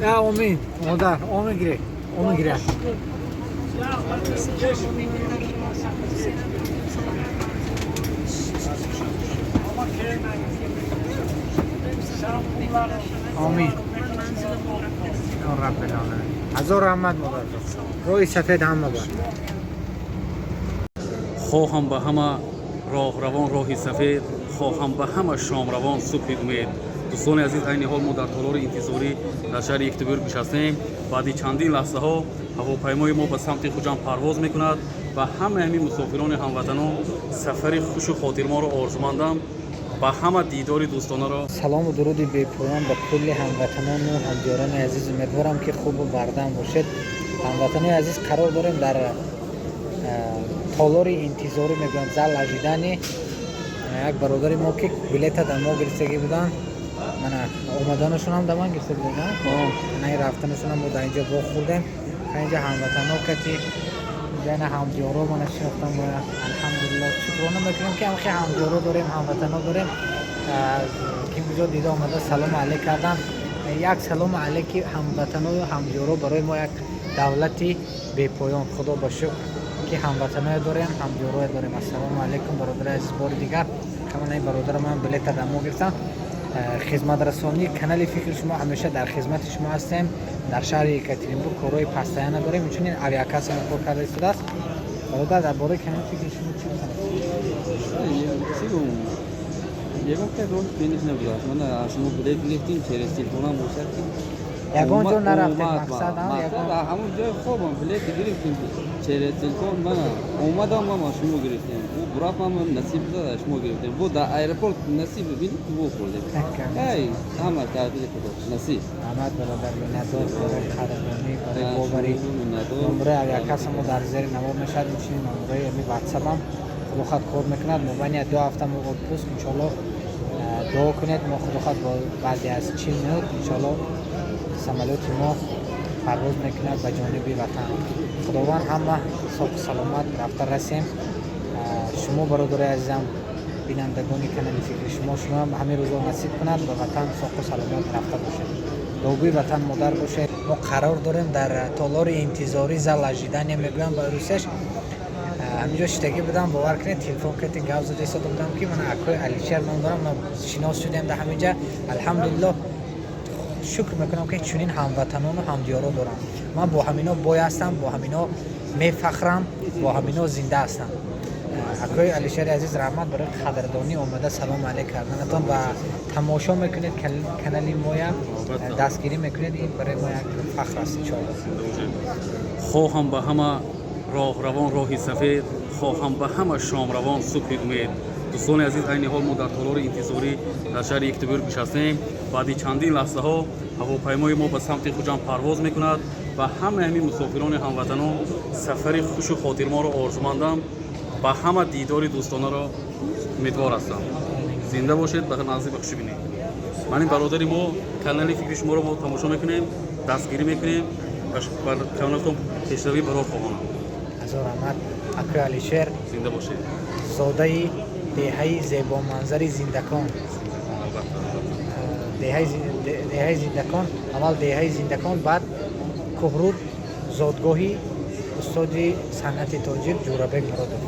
Омин, модар, омин гире, омин гире. Омин رب العالمین. هزار رحمت модар, роҳи сафед ҳама бар. Хоҳам ба ҳама роҳравон роҳи сафед, хоҳам ба ҳама шомравон субҳи умед. Дӯстони азиз, айни ҳол мо дар толори интизорӣ дар шаҳри Екатеринбург нишастем. Баъди чандин лаҳзаҳо ҳавопаймои мо ба самти Хуҷанд парвоз мекунад. Ба ҳамаи ҳамин мусофирони ҳамватанон сафари хушу хотирморо орзумандам, ба ҳама дидори дӯстонаро. Салому дуруди бепоён ба кулли ҳамватанону ҳамдиёрони азиз. Умедворам, ки хубу бардам бошед. Ҳамватанони азиз, қарор дорем дар толори интизорӣ, мегӯянд, зал ожидания. Як бародари мо, ки билета дар мо гирифтагӣ буданд, мана омаданашонам да ман гирифта буданд, на рафтанашонам мо дар инҷо вохӯрдем. Инҷа ҳамватано кати инҷа ҳамдиёро мана шинохтам. Алҳамдулилло, шукрона мекунем, ки ҳамхе ҳамдиёро дорем, ҳамватано дорем, ки куҷо дида омада салому алейк кардан. Як салому алейки ҳамватаною ҳамдиёро барои мо як давлати бепоён. Худо ба шукр, ки ҳамватаное дорем, ҳамдиёрое дорем. Ассалому алайкум, бародари азиз, бори дигар. Ҳаманаи бародарам ман билета дар мо гирифтам. Хизматрасонии канали «Фикри шумо», ҳамеша дар хизмати шумо ҳастем. Дар шаҳри Екатеринбург корҳои постоянно дорем, инчунин авиакасса мо кор карда истодааст. Бародар, дар бораи канали «Фикри шумо» чӣ гуфтан? Чӣ гум, ягон кас роҳи пениш набудааст. Ман аз шумо билет гирифтем, через телефонам бошад ки Ягон ҷо нарафтед? Омад, Мақсад, а? Мақсад, ҳамон ҷои хобам билет гирифтем через телефон. Мана омадам, ман шумо гирифтем, ӯ бурафт, ман насиб зада шумо гирифтем, бо дар аэропорт насиб бинед, вохӯрдем. Ай, ҳама тақдири Худо, насиб. Раҳмат, бародар, миннатдор барои қадрдонӣ, барои боварӣ. Миннатдор. Номерои авиакасса мо дар зери навор мешавад, инчунин номерои ами ватсапам худохоҳад кор мекунад. Мобайни 2 ҳафта мо отпуск, иншоалло. Дуо кунед, мо худохоҳад баъди аз 40 минут, иншоалло, самолёти мо парвоз мекунад ба ҷониби ватан. Худованд ҳама соҳу саломат рафта расем. Шумо, бародари азизам, бинандагони канали «Фикри шумо», шумоам ҳамин рӯзо насиб кунад, ба ватан соҳу саломат рафта бошед, дуогӯи ватан модар бошед. Мо қарор дорем дар толори интизорӣ, зал ожидания мегӯям ба русияш. Ҳаминҷо шиштагӣ будам, бовар кунед, телефон кардем, гап зада истода будам, ки ман акои Алишер ном дорам, шинос шудем дар ҳаминҷа. Алҳамдулилло, шукр мекунам, ки чунин ҳамватанону ҳамдиёро дорам. Ман бо ҳамино бой ҳастам, бо ҳамино мефахрам, бо ҳамино зинда ҳастам. Акои Алишери азиз, раҳмат барои қадрдонӣ, омада салому алейк карданатон ва тамошо мекунед канали моя, дастгирӣ мекунед. Ин барои мо як фахр аст, иншоалло. Хоҳам ба ҳама роҳравон роҳи сафед, хоҳам ба ҳама шомравон субҳи умед. Дӯстони азиз, айни ҳол мо дар толори интизорӣ дар шаҳри Екатеринбург нишастем. Баъди чандин лаҳзаҳо ҳавопаймои мо ба самти Хуҷанд парвоз мекунад. Ба ҳамаи ҳамин мусофирони ҳамватанон сафари хушу хотирморо орзумандам, ба ҳама дидори дӯстонаро умедвор ҳастам. Зинда бошед, ба нағзӣ, ба хушӣ бинед. Ман ин бародари мо, канали «Фикри шуморо» мо тамошо мекунем, дастгирӣ мекунем, ба каналатон пешравӣ барор хоҳонам. Ҳазор раҳмат, акои Алишер. Зинда бошед. Зодаи деҳаи зебоманзари Зиндакон. Албатта, албатта. Деҳаи Зиндакон, аввал деҳаи Зиндакон, баъд Кӯҳруд, зодгоҳи устоди санъати тоҷик Ҷӯрабек Муродов.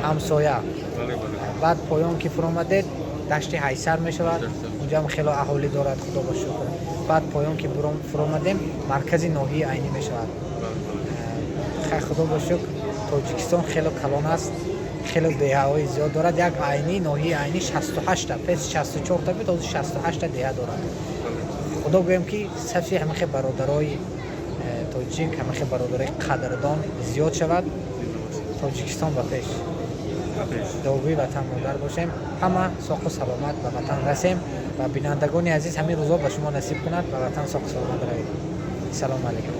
Ҳамсоя. бале бале Баъд поён ки фуромадед, дашти Ҳайсар мешавад, унҷаам хело аҳолӣ дорад, худо ба шукр. Баъд поён ки фуромадем, маркази ноҳияи Айнӣ мешавад. Хай, худо ба шукр, Тоҷикистон хело калон аст, хело деҳаҳои зиёд дорад. Як Айнӣ, ноҳияи Айнӣ 68-та, пеш 64-та буд, ҳозир 68-та деҳа дорад. Худо гӯем, ки сафи ҳамахе бародарои тоҷик, ҳамахе бародарои қадрдон зиёд шавад. Тоҷикистон ба пеш, дуогӯи ватан модар бошем, ҳама соҳу саломат ба ватан расем. Ва бинандагони азиз, ҳамин рӯзо ба шумо насиб кунад, ба ватан соҳу саломат равед. Салому алайкум.